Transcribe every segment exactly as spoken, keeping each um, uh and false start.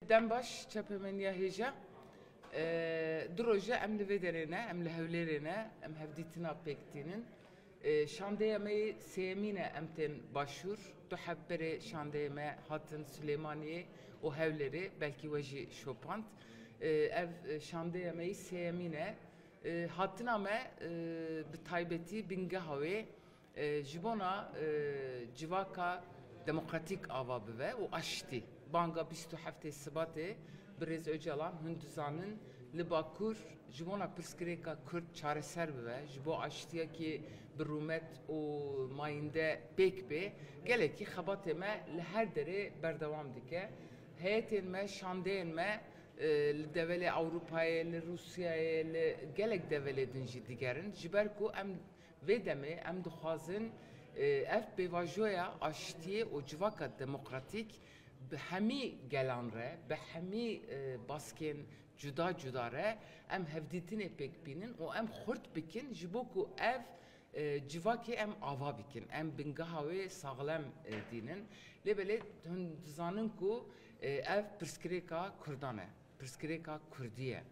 Dem baş, çapemeniya hêja. E, du roje em li vê derê ne, em li Hewlêrê ne, em hevdîtina pêk tînin. E, şandeya me yê sêyemîn e, em tên Başûr. Du heb berê şandeyê me hatin Silêmaniyê û Hewlêrê, belkî we jî şopand. E, ev, e, şandeya me yê sêyemîn e. E, hatina me, e, bi taybetî bingeha wê, e, ji bona, e, civaka demokratîk ava bibe û aştî. Banga bîst û heftê Sibatê birêz Ocalan, hûn dizanin, li Bakur ji bona pirsgirêka Kurd çareser bibe, ji bo aştiyekî bi rûmet û mayînde pêk bê, gelekî xebatê me li her derê berdewam dike. Heyetên me, şandeyên me, e, li develê Ewropayê, li Rûsyayê, li gelek develê din jî digerin. Ji ber ku em vê demê em dixwazin, e, ev pêvajoya aştiyê û civaka demokratîk bi hemî gelan re, bi hemî, e, baskên cuda cuda re em hevdîtinê pêk bînin û em xurt bikin, ji bo ku ev, e, civakê em ava bikin, em bingeha wê saxlem, e, dînin. Lê belê hûn dizanin ku, e, ev pirsgirêka Kurdan e, pirsgirêka Kurdî ye.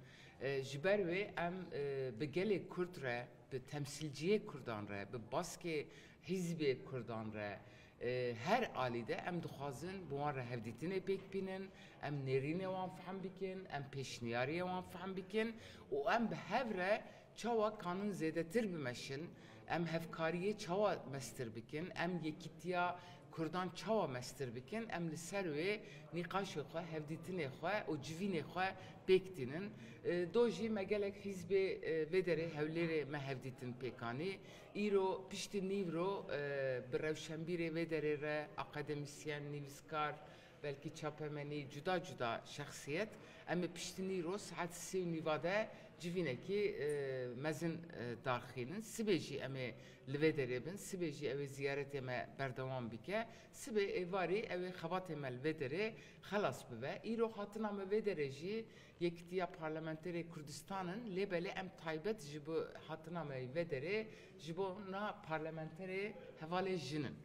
E, ji ber wê em, e, bi gelê Kurd re, bi temsîlciyê Kurdan re, bi baskê hîzbê Kurdan re, e, her alî de em dixwazin bi wan re hevdîtinê pêk bînin, em nêrînê wan fehm bikin, em pêşniyariyê wan fehm bikin û em bi hev re çawa kanin zêdetir bimeşin, em hevkariyê çawa mestir bikin, em yekîtiya Kurdan çawa mestir bikin, em li ser wê nîqaşê xwe, hevdîtinê xwe û civînê xwe pêk tînin. E, do jî me gelek hîzbê, e, vê derê Hewlêrê me hevdîtin pêk anî. Îro piştî nîvro, e, bi rewşenbîrê vê derê re, akademîsyen, nivîskar, belkî çapemenî, cuda cuda şexsiyet, em ê piştî nîro saet sê û nîva de civînekî, e, mezin, e, darxînin. Sibê jî em ê li vê derê bin, sibê jî ew ê ziyaretê me berdewam bike. Sibê êvarî ew ê xebatê me li vê derê xelas bibe. Îro hatina me vê derê jî yekîtiya parlamenterê Kurdistan in, lê belê em taybet ji bo hatina me vê derê ji bona parlamenterê hevalê jin in.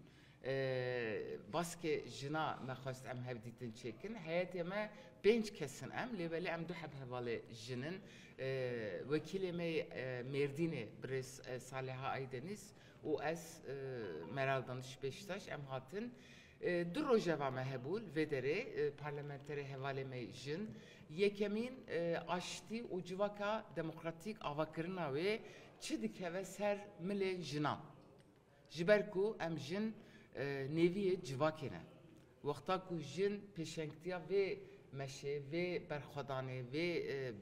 E, baskê jina me xwest em hevdîtin çêkin. Heyetê me pênc kes in em, lê belê em du heb hevalê jin in. E, wekîlê me yê, e, Mêrdînê birêz, e, Saliha Aydeniz û ez, e, Meral Daniş Beştaş em hatin. E, du rojeva me hebû li vê derê, e, parlamenterê hevalê me jin. Yekemîn, e, aştî û civaka demokratîk avakirina wê çi dikeve ser milên jinan. Ji ber ku em jin, e, nêviyê civakê ne. Wexta ku jin pêşengtiya vê meşê, vê berxwedanê, vê, e,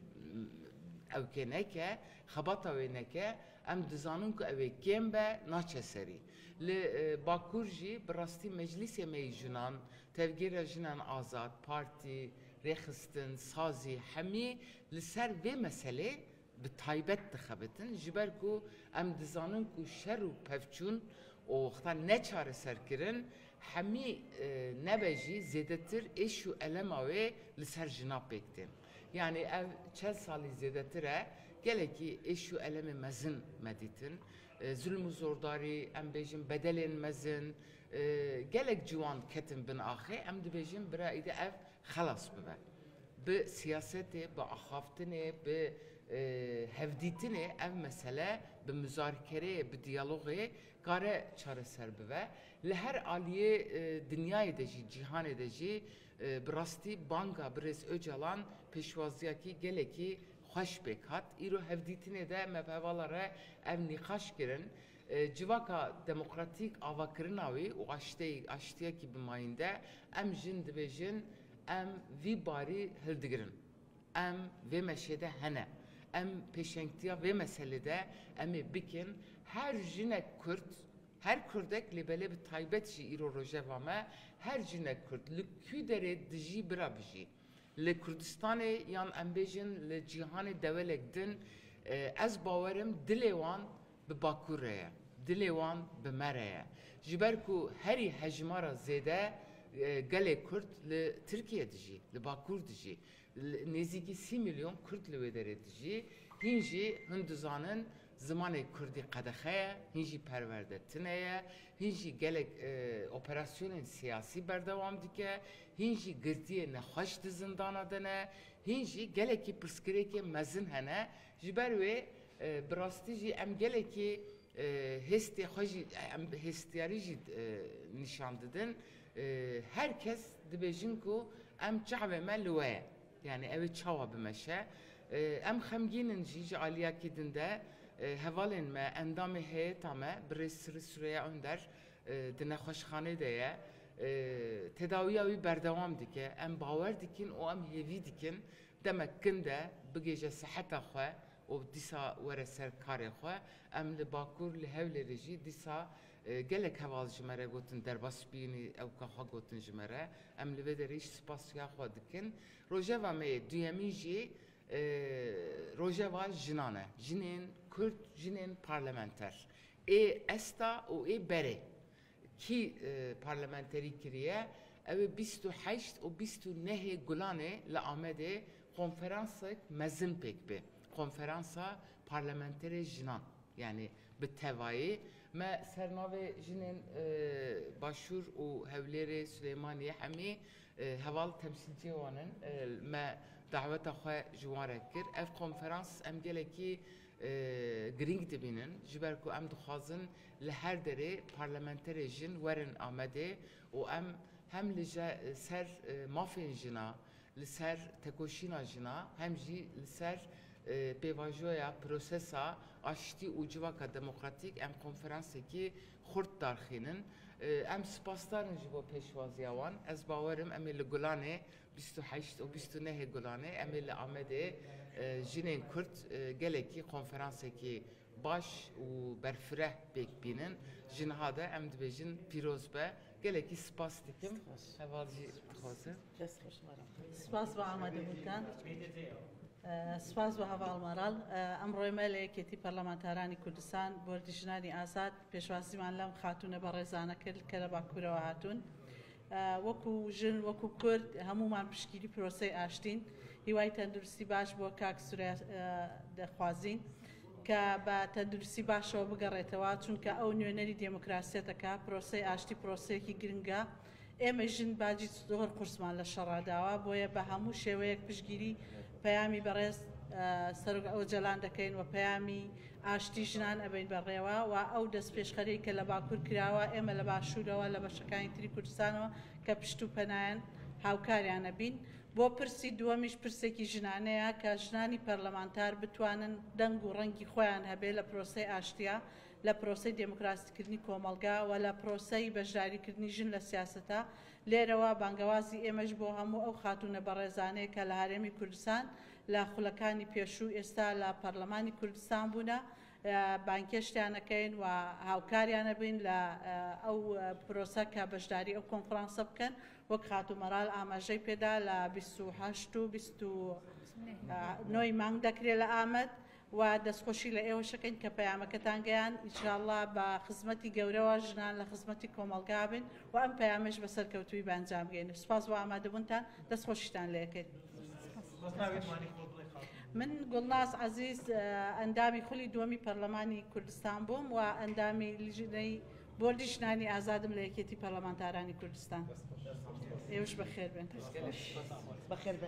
ewkê neke, xebata wê neke, em dizanin ku ew ê kêm be, naçe serî. Li, e, Bakur jî bi rastî meclîsê me yî jinan, Tevgera Jinan Azad, partî, rêxistin, sazî, hemî li ser vê meselê bi taybet dixebitin, ji ber ku em dizanin ku şer û pevçûn û wexta neçareserkirin, hemî, e, nebe jî zêdetir êş û elema wê li ser jina pêk tên. Yanî ev çel salî zêdetir e, gelekî êş û elemê mezin me dîtin. E, zulm û zordarî, em bêjin bedelên mezin, e, gelek ciwan ketin bin axê, em dibêjin bira îde ev xelas bibe. Bi siyasetê, bi axaftinê, bi, e, hevdîtinê ev mesele bi muzarikereyê, bi diyalogê kare çareser bibe. Li her aliyê, e, dinyayê de jî, cîhanê de jî, e, bi rastî banga birêz Ocalan pêşwaziyakî gelekî xweş pêk hat. Îro hevdîtinê de me bi hevala re ev nîqaş kirin. E, civaka demokratîk avakirina wî û aşteyî-, aştiyekî bi mayînde, em jin dibêjin, em vî barî hildigirin. Em vê meşê de hene. Em pêşengtiya vê meselê de em ê bikin. Her jinek Kurd, her Kurdek lê belê bi taybet jî îro rojeva me, her jinek Kurd li kû derê dijî bira bijî. Li Kurdistanê yan em bêjin li cîhanê dewelek din, e, ez bawerim dilê wan bi Bakur re ye, dilê wan bi me re ye. Ji ber ku herî hejmara zêde, e, gelê Kurd li Tirkiye dijî, li Bakur dijî. Li, nêzîkî sî milyon Kurd li wê derê dijî. Hîn jî hûn dizanin Zimanê kurdî qedexe ye, hîn jî perwerde tune ye, hîn jî gelek, e, operasyonên siyasî berdewam dike, hîn jî girtiyê nexweş di zindana de ne, hîn jî gelekî pirsgirêkê mezin hene. Ji ber wê, e, bi rastî jî em gelekî, e, hêstê xwe jî, em hêstiyarî jî, e, nîşan didin. E, her kes dibêjin ku em çavê me li we ye. Yani ew ê çawa bimeşe? E, em xemgîn in jî ji aliyekî din de, e, hevalên me, endamê heyeta me, birêz Sirri Süreyya Önder, e, di nexweşxanê de ye. E, tedawiya wî berdewam dike. Em bawer dikin û em hêvî dikin demek kin de bigêje seheta xwe û dîsa were ser karê xwe. Em li Bakur, li Hewlêrê jî dîsa, e, gelek heval ji me re gotin, derbas bînî, ewka xwe gotin ji me re. Em li vê derê jî spasiya xwe dikin. Rojeva me yê duyemîn jî, e, rojeva jinan e. Jinên Kurd, jinên parlamenter. Ê esta û ê berê. Kî, e, parlamenterî kiriye? Ew ê bîst û heşt û bîst û nehê Gulanê li Amedê konferansek mezin pêk bê. Konferansa parlamenterê jinan. Yani bi tevayî me ser navê jinên, e, Başûr û Hewlêrê, Silêmaniyê hemî, e, heval temsîlciyê wan in. E, me daweta xwe ji wan re kir. Ev konferans em gelekî, e, girîng dibînin. Ji ber ku em dixwazin li her derê parlamenterê jin werin Amedê û em hem li je-, ser, e, mafên jina, li ser tekoşîna jina, hem jî li ser, e, pêvajoya prosesa aştî û civaka demokratîk em konferansekî xurt darxînin. E, em spasdar in ji bo pêşwaziya wan. Ez bawer im em ê li Gulanê bîst û heşt û bîst û nehê Gulanê em ê li Amedê, e, jinên Kurd, e, gelekî konferansekî baş û berfireh pêk bînin. Ji niha de em dibêjin pîroz be. Gelekî spas dikim. Heval jî dixwazin. Dest xweş, Meral. Spas bo amadebûntan. E, spas bo heval Meral. E, ئەمڕۆ ئێمە لە یەکێتی پەرلەمانتارانی کوردستان، بۆردی ژنانی ئازاد، پێشوازیمان لەم خاتوونە بەڕێزانە کرد کە لە باکوورەوە هاتوون. ئە، وەکو ژن، وەکو کورد، هەمومان پشتگیری پرۆسەی ئاشتین. هیوای تەندروستی باش بۆ کاک سوریا، ئە، دەخوازین کە بە تەندروستی باشەوە بگەڕێتەوە، چونکە ئەو نوێنەری دێموکراسیەتەکە. پرۆسەی ئاشتی پرۆسەیەکی گرنگە. ئێمە ژن باجی زۆر قورسمان لە شەڕا داوە، بۆیە بە هەموو شێوەیەک پشتگیری پەیامی بەڕێز، ئە، سەرۆک ئۆجەلان دەکەین و پەیامی ئاشتی ژنان ئەبەین بەڕێوە و ئەو دەستپێشخەریەی کە لە باکوور کراوە، ئێمە لە باشوورەوە لە بەشەکانی تری کوردستانەوە کە پشت و پەنایەن هاوکاریانە بین. بۆ پرسی دووەمیش پرسێکی ژنانەیە کە ژنانی پەرلەمانتار بتوانن دەنگ و ڕەنگی خۆیان هەبێ لە پرۆسەی ئاشتیا، لە پرۆسەی دێموکراسیکردنی کۆمەڵگا و لە پرۆسەی بەشداریکردنی ژن لە سیاسەتا. لێرەوە بانگەوازی ئێمەش بۆ هەموو ئەو خاتوونە بەڕێزانەیە کە لە هەرێمی کوردستان لە خولەکانی پێشوو ئێستا لە پەرلەمانی کوردستان بوونە، ئە، بانگهێشتیانەکەین و هاوکاریانە بین لە، ئە، ئەو، ئە، پرۆسە کە بەشداری ئەو کۆنفرانسە بکەن. وەک خاتوو مەرال ئاماژەی پێدا، لە بیست و هەشت و بیست و نۆی مانگ دەکرێت لە ئامەد و دەستخۆشی لە ئێوەشەکەین کە پەیامەکەتان گەیان. ئینشاءاللە بە خزمەتی گەورەوە ژنان لە خزمەتی کۆمەڵگا بن و ئەم پەیامەش بە سەرکەوتووی بە ئەنجام گەین. سپاس بۆ ئامادەبوونتان، دەستخۆشیتان لێ ئەکەین. من گوڵناز عەزیز، ئە، ئەندامی خولی دووەمی پەرلەمانی کوردستان بووم و ئەندامی لیژنەی بۆردی ژنانی ئازادم لە یەکێتی پەرلەمانتارانی کوردستان. ئێوەش بەخێر بێن. بەخێر بێن.